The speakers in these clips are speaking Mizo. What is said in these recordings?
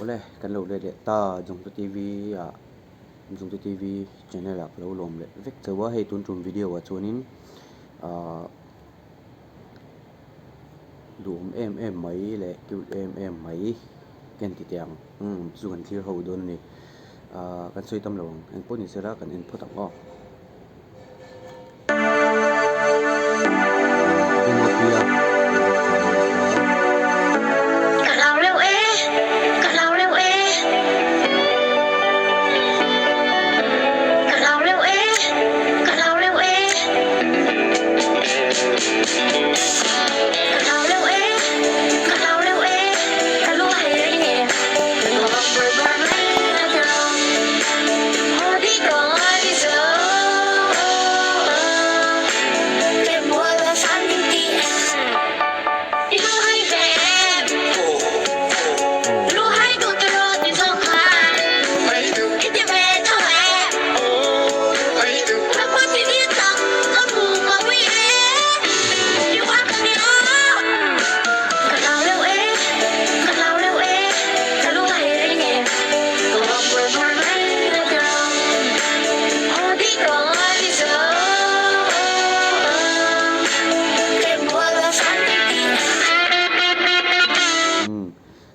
Awle kan lo let leh ta Jungte TV ah Jungte TV channel ah ka lo lawm leh vek chauh a hei tun tum video ah chuanin ahh duhawm em em mai leh cute em em mai ka inti teh ang umm chu kan thlir ho dawn a ni ahh kan sawi tam lo ang engpawh ni sela kan en phawt ang aw.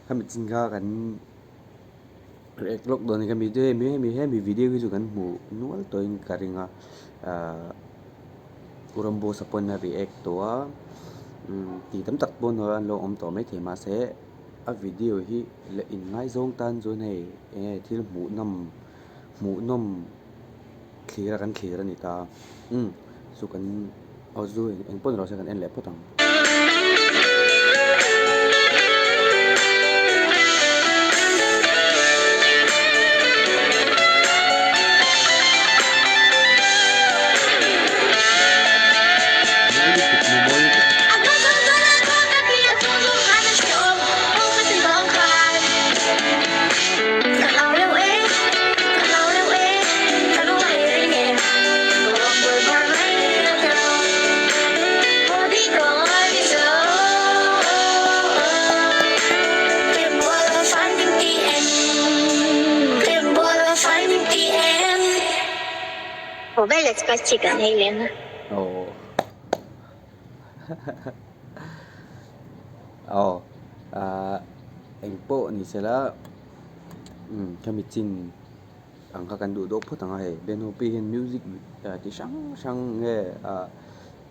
Khami chin kha kan react lawk dawn a ni khami te hemi hemi video hi chu kan hmu nual tawhin ka ring a ahh U Ramboss a pawn a react tawh a tih tam tak pawn an lo awm tawh maithei mahse a video hi leh inngaizawng tan chuan hei enge thil hmuh nawm hmuh nawm thlir a kan thlir a ni ta umm chu kan aw chu eng pawh ni lo se kan en leh phawt ang. Aw ah engpawh ni sela umm khami chin ang kha kan duh dawk phawt ang a hei Ben Hope hian music ti hrang hrang nge ah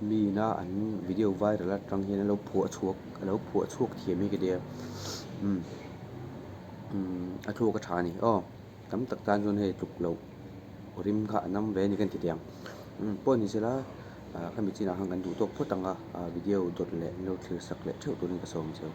mi ina an video viral atang hian a lo phuah chhuak a lo phuah chhuak thiam hi ka tia umm umm a thluak a tha a ni aw tam tak tan chuan hei tluk loh rim kha a nam ve a ni ka ti teh ang umm pawh ni sela ah khami chinah khan kan duh tawk phawt ang a ah video dawt leh an lo thlir sak leh theuh turin ka sawm cheu.